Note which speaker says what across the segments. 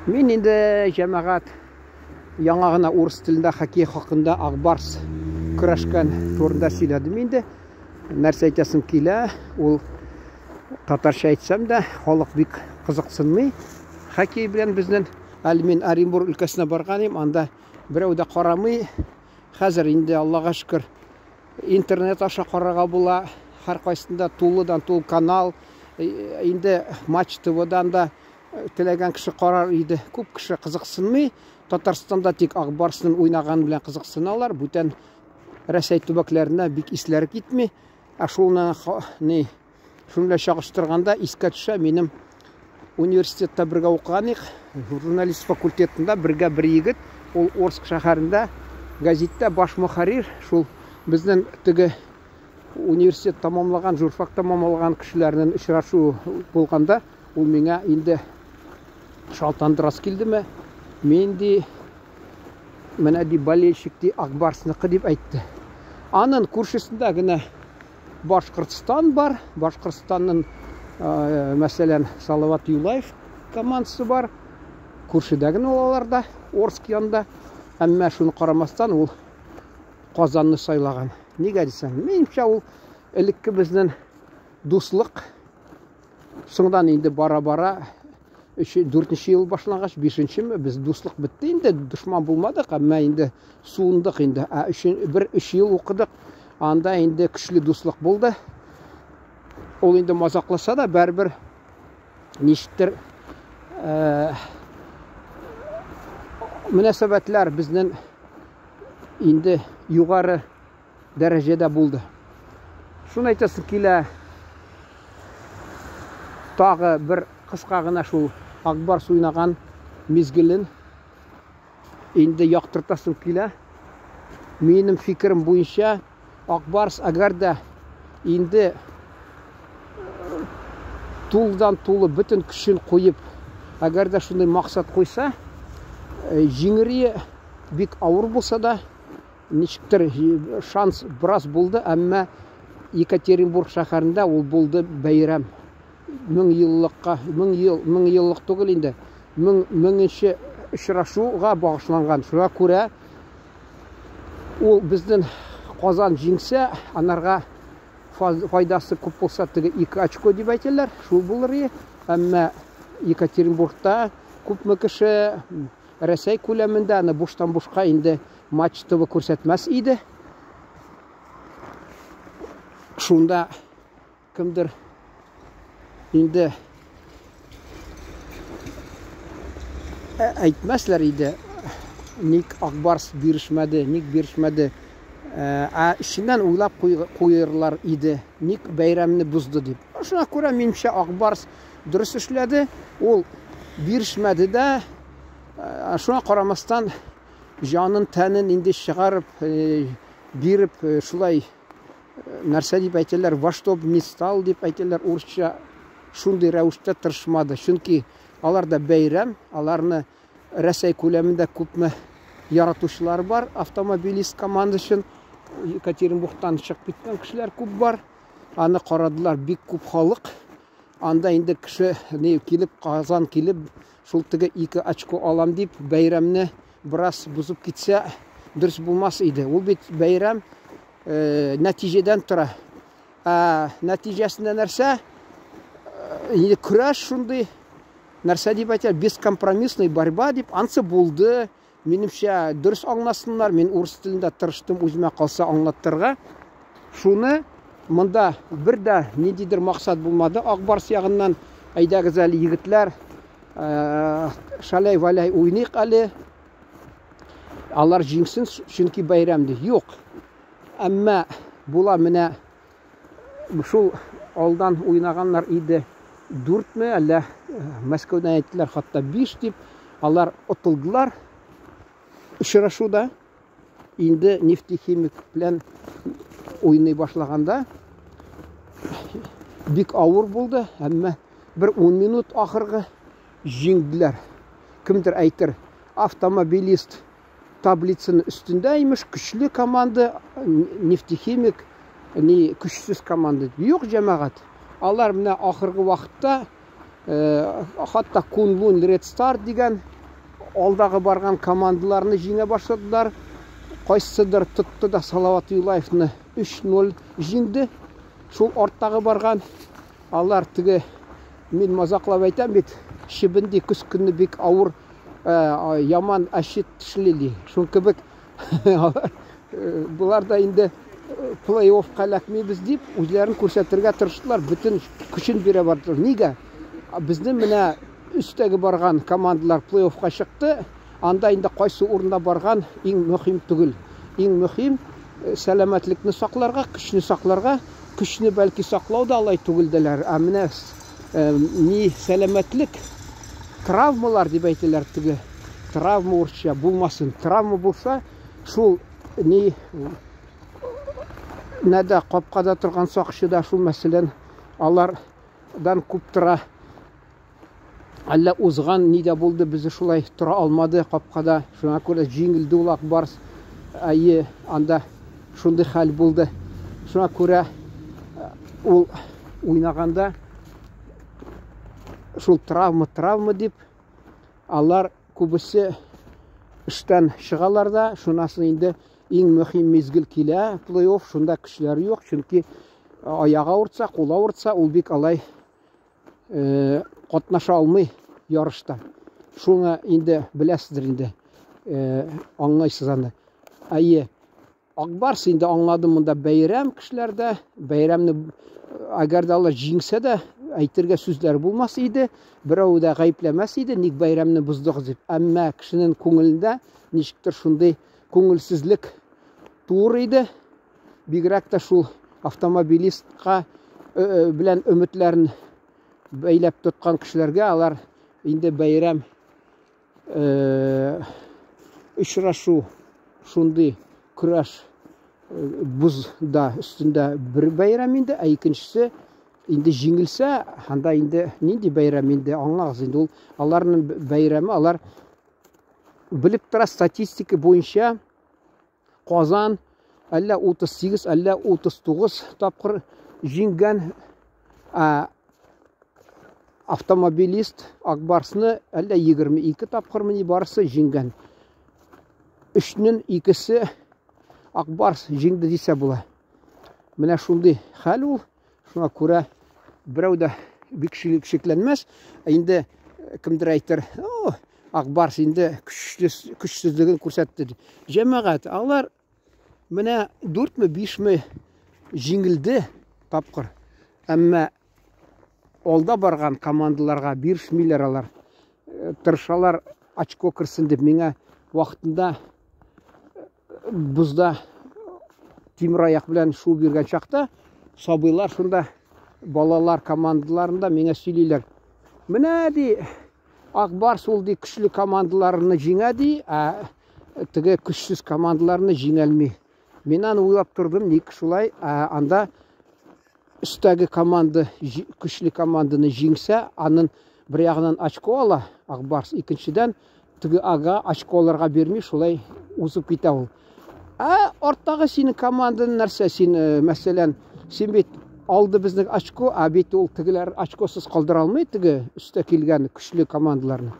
Speaker 1: Мин инде, җәмәгать, яңа гына урыс телендә хоккей хакында Ак Барс көрәшкән турында сөйләдем инде. Нәрсә әйтәсем килә, ул татарча әйтсәм дә, халык бик кызыксынмый хоккей белән безнең. Әле мин Оренбург өлкәсенә барган идем, анда берәү дә карамый. Хәзер инде, Аллага шөкер, интернет аша карарга була. Һәркайсында тулыдан тулы канал. Инде Матч ТВдан да теләгән кеше карар иде. Күп кеше кызыксынмый. Татарстанда тик Ак Барсның уйнаганы белән кызыксыналар. Бүтән Рәсәй төбәкләренә бик исләре китми. Ә шуны ни шуны белән чагыштырганда искә төшә минем университетта бергә укыган идек. Журналист факультетында бергә бер егет, ул Орск шәһәрендә гәзиттә баш мөхәррир, шул безнең теге университет тәмамлаган, журфак тәмамлаган кешеләрнең очрашуы булганда, ул миңа инде шалтандырасы килдеме? Мин ди, менә ди болельщик ди Ак Барсныкы дип әйтте. Анын күршесендә генә Башкортстан бар. Башкортстанның, мәсәлән, Салават Юлаев командасы бар. Күршедә генә ул аларда, Орск янында. Әмма шуны карамастан ул Казанны сайлаган. Нигә дисәң, минемчә ул элекке безнең дуслык. Соңдан инде бара-бара дүртенче ел башлангач, бишенчеме, без дуслык бетте инде, дошман булмадык, әмма инде суындык инде. Ә бер өч ел укыдык, анда инде көчле дуслык булды. Ул инде мазакласа да, бәрбер ничектер мөнәсәбәтләр безнең инде югары дәрәҗәдә булды. Шуны әйтәсем килә, тагы бер кыска гына шул Ак Барс уйнаган мизгелен инде яктыртасым килә. Минем фикерем буенча, Ак Барс әгәр дә инде тулыдан тулы бөтен көчен куеп, әгәр дә шундый максат куйса, җиңерие бик авыр булса да, Ничектер шанс бераз булды, әмма Екатеринбург шәһәрендә ул булды бәйрәм. Мең еллыкка, мең ел, мең еллык түгел инде, мең, меңенче очрашуга багышланган. Шуңа күрә ул безнең Казан җиңсә, анарга файдасы күп булса, теге ике очко дип әйтәләр, шул булыр иде. Әмма Екатеринбургта күпме кеше Рәсәй күләмендә аны буштан бушка инде Матч ТВ күрсәтмәс иде. Шунда кемдер инде әйтмәсләр иде, ник Ак Барс бирешмәде, ник бирешмәде. Ә эченнән уйлап куерлар иде, ник бәйрәмне бозды дип. Шуңа күрә минемчә Ак Барс дөрес эшләде. Ул бирешмәде дә, шуңа карамастан җанын, тәнен инде чыгарып, биреп, шулай нәрсә дип әйтәләр, во что б ни стал дип әйтәләр урысча, шундый рәвештә тырышмады. Чөнки алар да бәйрәм, аларны Рәсәй күләмендә күпме яратучылар бар, автомобилист команда өчен Екатеринбургтан чыгып киткән кешеләр күп бар. Аны карадылар бик күп халык. Анда инде кеше не килеп, Казан килеп, шул теге ике очко алам дип, бәйрәмне бераз бозып китсә, дөрес булмас иде. Ул бит бәйрәм э, нәтиҗәдән тора. Ә нәтиҗәсендә нәрсә? Э, инде көрәш шундый, нәрсә дип әйтә, бескомпромиссный борьба дип, ансы булды. Минемчә, дөрес аңласыннар. Мин урыс телендә тырыштым үземә калса аңлаттырырга. Шуны монда бер дә ниндидер максат булмады Ак Барс ягыннан. Әйдәгез әле, егетләр, э, шаләй-валәй уйныйк әле. Алар җиңсен, чөнки бәйрәм ди. Юк. Әмма була менә шул алдан уйнаганнар иде дүртме, әллә э, Мәскәүдән әйттеләр, хатта биш дип. Алар отылдылар очрашуда. Инде нефтехимик белән уйный башлаганда бик авыр булды, әмма бер 10 минут ахыргы җиңделәр. Кемдер әйтер, автомобилист таблицаның өстендә имеш, көчле команда, нефтехимик ни көчсез команда. Юк, җәмәгать. Алар менә ахыргы вакытта э, хатта Кунлун Red Star дигән Алдагы барган командаларны җиңә башладылар. Кайсыдыр тотты да Салават Юлаевны 3-0 җиңде. Шул арттагы барган алар теге мин мазаклап әйтәм бит, чебен ди көз көнне бик авыр, яман әче тешли ди. Шул кебек алар болар да инде плей-оффка эләкмибез дип үзләрен күрсәтергә тырыштылар, бөтен көчен бирә бардылар. Нигә? Безнең менә өстәге барган командалар плей-оффка чыкты. Анда инде кайсы урында барган иң мөһим түгел. Иң мөһим сәламәтлекне сакларга, көчне сакларга. Көчне бәлки саклау да алай түгелделәр. Ә менә ни сәламәтлек, травмалар дип әйтәләр теге. Травма урысча булмасын. Травма булса, шул ни нәдә капкада торган сакчы да шул мәсәлән алардан күп тора. Әллә узган ни дә булды, безе шулай тора алмады капкада. Шуңа күрә җиңелде ул Ак Барс. Әйе, анда шундый хәл булды. Шуңа күрә ул уйнаганда шул травма, травма дип, алар күбесе эштән чыгалар да, шуннан соң инде иң мөһим мизгел килә, плей-офф, шунда көчләре юк, чөнки аягы авыртса, кулы авыртса, ул бик алай катнаша алмый ярышта. Шуңа инде беләсездер инде, аңлайсыз аны. Әйе, Ак Барс инде аңладым монда бәйрәм кешеләрдә, бәйрәмне әгәр дә алар җиңсә дә, әйтергә сүзләр булмас иде, берәү дә гаепләмәс иде, ник бәйрәмне боздыгыз дип. Әмма кешенең күңелендә ничектер шундый күңелсезлек туыр иде. Бигрәк тә шул автомобилистка белән өметләрен бәйләп тоткан кешеләргә алар инде бәйрәм очрашу шундый көрәш бозда өстендә бер бәйрәм инде, ә икенчесе инде җиңелсә, анда инде нинди бәйрәм инде, аңлагыз инде ул аларның бәйрәме, алар белеп тора статистика буенча Казан әллә 38, әллә 39 тапкыр җиңгән, ә автомобилист Акбарсны әллә 22 тапкырмы ни барысы җиңгән. Өчнең икесе Акбарс җиңде дисә була. Менә шундый хәл ул. Шуңа күрә берәү дә бик шикләнмәс. Ә инде кемдер әйтер, о, Ак Барс инде көчсезлеген күрсәтте. Җәмәгать, алар менә 4-ме, 5-ме җиңелде тапкыр. Әмма алда барган командаларга бирешмиләр алар. Тырышалар очко керсен дип. Миңа вакытында бозда тимер аяк белән шуып йөргән чакта сабыйлар шунда балалар командаларында миңа сөйлиләр. Менә ди Ак Барс ул ди көчле командаларны җиңә ди, ә теге көчсез командаларны җиңәлми. Мин аны уйлап тордым, ник шулай, ә анда өстәге команда көчле команданы җиңсә, анын бер ягыннан очко ала Ак Барс, икенчедән теге ага очко алырга бирми, шулай узып китә ул. Ә арттагы синең команданың нәрсә, син, мәсәлән, син бит алды безнең очко, ә бит ул тегеләр очкосыз калдыра алмый теге өстә килгән көчле командаларны.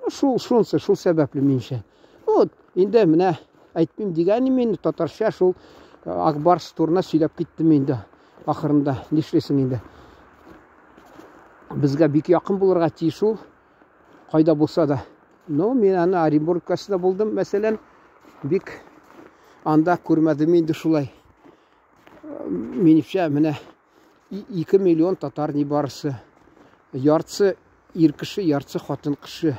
Speaker 1: Шул, шунсы, шул сәбәпле минемчә. Вот, инде менә әйтмим дигән мин татарча шул Ак Барс турында сөйләп киттем инде. Ахырында нишлисең инде? Безгә бик якын булырга тиеш ул. Кайда булса да. Но мин аны Оренбург өлкәсендә булдым, мәсәлән, бик анда күрмәдем инде шулай. Минемчә, менә 2 миллион татар ни барысы. Яртысы ир кеше, яртысы хатын кеше.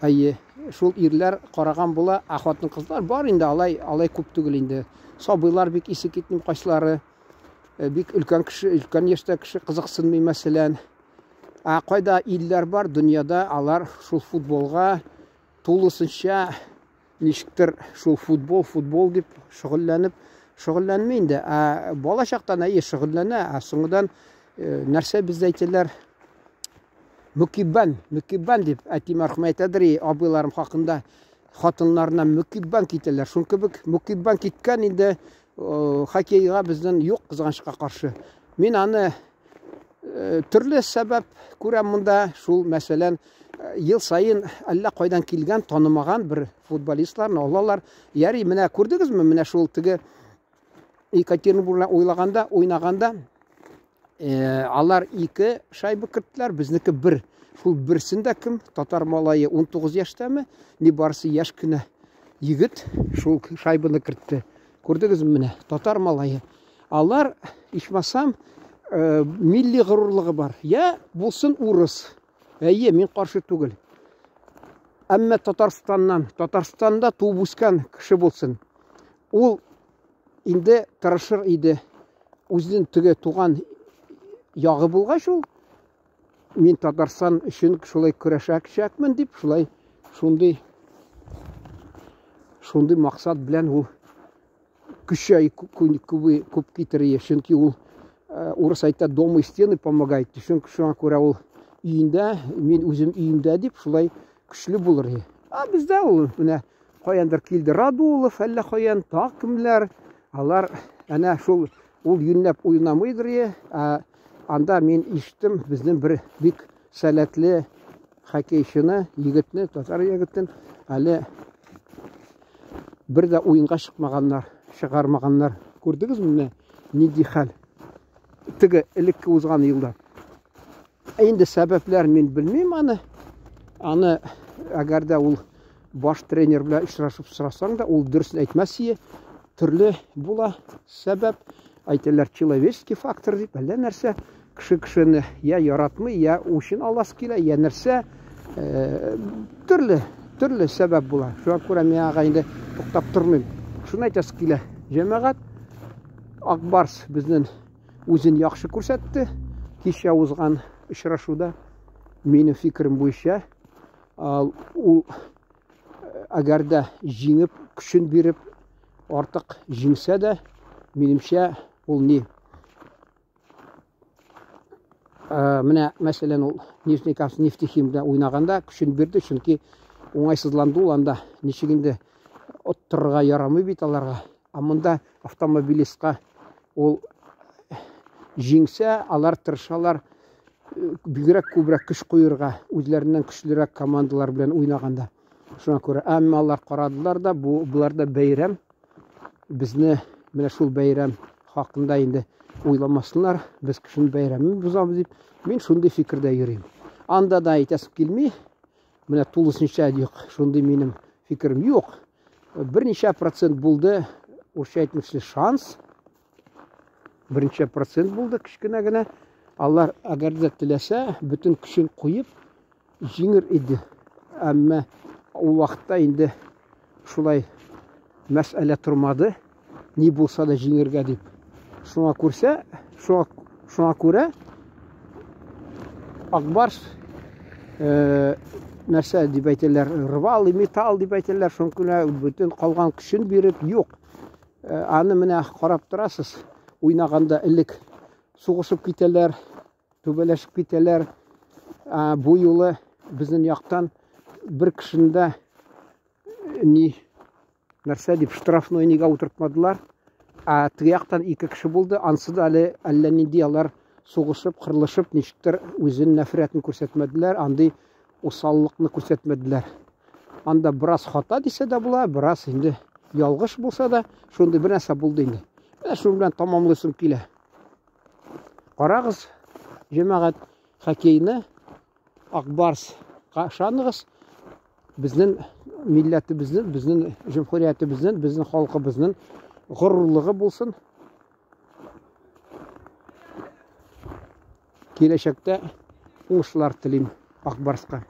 Speaker 1: Әйе, шул ирләр караган була, ә хатын кызлар бар инде, алай, алай күп түгел инде. Сабыйлар бик исе китми кайсылары. Бик өлкән кеше, өлкән яшьтә кеше кызыксынмый, мәсәлән. Ә кайда илләр бар дөньяда, алар шул футболга тулысынча ничектер шул футбол, футбол дип шөгыльләнеп, шөгыльләнми инде. Ә бала чактан әйе шөгыльләнә, ә соңыдан нәрсә бездә әйтәләр? Мөкиббән, мөкиббән дип әти мәрхүм әйтәдер, абыйларым хакында хатыннарына мөкиббән китәләр. Шул кебек мөкиббән киткән инде хоккейга безнең юк кызганычка каршы. Мин аны төрле сәбәп күрәм монда. Шул, мәсәлән, Ел саен әллә кайдан килгән, танымаган бер футболистларны алалар. Яри, менә күрдегезме, менә шул теге Екатеринбург белән уйлаганда, уйнаганда, алар ике шайба керттеләр, безнеке бер. Шул берсен дә кем? Татар малае 19 яшьтәме? Ни барысы яшь кенә егет шул шайбаны кертте. Күрдегезме менә, татар малае. Алар, ичмасам, милли горурлыгы бар. Я булсын урыс. Әйе, мин каршы түгел. Әмма Татарстаннан, Татарстанда туып үскән кеше булсын. Ул инде тырышыр иде. Үзенең теге туган ягы булгач ул, мин Татарстан өчен шулай көрәшәчәкмен дип, шулай шундый шундый максат белән ул көчәй күп китерә, чөнки ул урыс әйтә, дома стены помогают, чөнки шуңа күрә ул өендә, мин үзем өемдә дип шулай көчле булыр. А бездә ул менә каяндыр килде Радулов, әллә каян, тагы кемләр, алар әнә шул ул юньләп уйнамыйдыр, ә анда мин ишеттем, безнең бер бик сәләтле хоккейчыны, егетне, татар егетен әле бер дә уенга чыкмаганнар, чыгармаганнар. Күрдегезме менә нинди хәл? Теге элекке узган елда. Ә инде сәбәпләр мин белмим аны. Аны әгәр дә ул баш тренер белән очрашып сорасаң да, ул дөресен әйтмәс ие. Төрле була сәбәп. Әйтәләр человеческий фактор дип, әллә нәрсә. Кеше кешене я яратмый, я үчен аласы килә, я нәрсә. Төрле, төрле сәбәп була. Шуңа күрә мин ага инде туктап тормыйм. Шуны әйтәсе килә. Җәмәгать, Ак Барс безнең үзен яхшы күрсәтте. Кичә узган очрашуда, минем фикерем буенча, ул әгәр дә җиңеп, көчен биреп, артык җиңсә дә, минемчә, ул ни? Менә, мәсәлән, ул Нижнекамск Нефтехимда уйнаганда көчен бирде, чөнки уңайсызланды ул анда. Ничек инде оттырырга ярамый бит аларга. Ә монда автомобилистка ул җиңсә, алар тырышалар бигрәк күбрәк көч куерга, үзләреннән көчлерәк командалар белән уйнаганда. Шуңа күрә, әмма алар карадылар да, бу болар да бәйрәм. Безне менә шул бәйрәм хакында инде уйламасыннар, без кешенең бәйрәмен бозабыз дип, мин шундый фикердә йөрим. Анда да әйтәсем килми, менә тулысынча юк, шундый минем фикерем юк. Берничә процент булды, урысча әйтмешли, шанс. Берничә процент булды кечкенә генә. Алар әгәр дә теләсә, бөтен көчен куеп җиңер иде. Әмма ул вакытта инде шулай мәсьәлә тормады. Ни булса да җиңергә дип. Шуңа күрсә, шуңа, шуңа күрә Ак Барс нәрсә дип әйтәләр, рвал и металл дип әйтәләр, шуңа күрә бөтен калган көчен биреп юк. Аны менә карап торасыз, уйнаганда элек сугышып китәләр, түбәләшеп китәләр. Бу юлы безнең яктан бер кешене дә ни нәрсә дип штрафной нигә утыртмадылар. Ә теге яктан ике кеше булды, ансы да әле әллә нинди алар сугышып, кырылышып, ничектер үзен нәфрәтен күрсәтмәделәр, андый усаллыкны күрсәтмәделәр. Анда бераз хата дисә дә була, бераз инде ялгыш булса да, шундый бер нәрсә булды инде. Менә шуның белән тамамлыйсым килә. Карагыз, җәмәгать, хоккейны Ак Барска ышаныгыз. Безнең милләтебезнең, безнең җөмһүриятебезнең, безнең халкыбызның горурлыгы булсын. Киләчәктә уңышлар телим Ак Барска.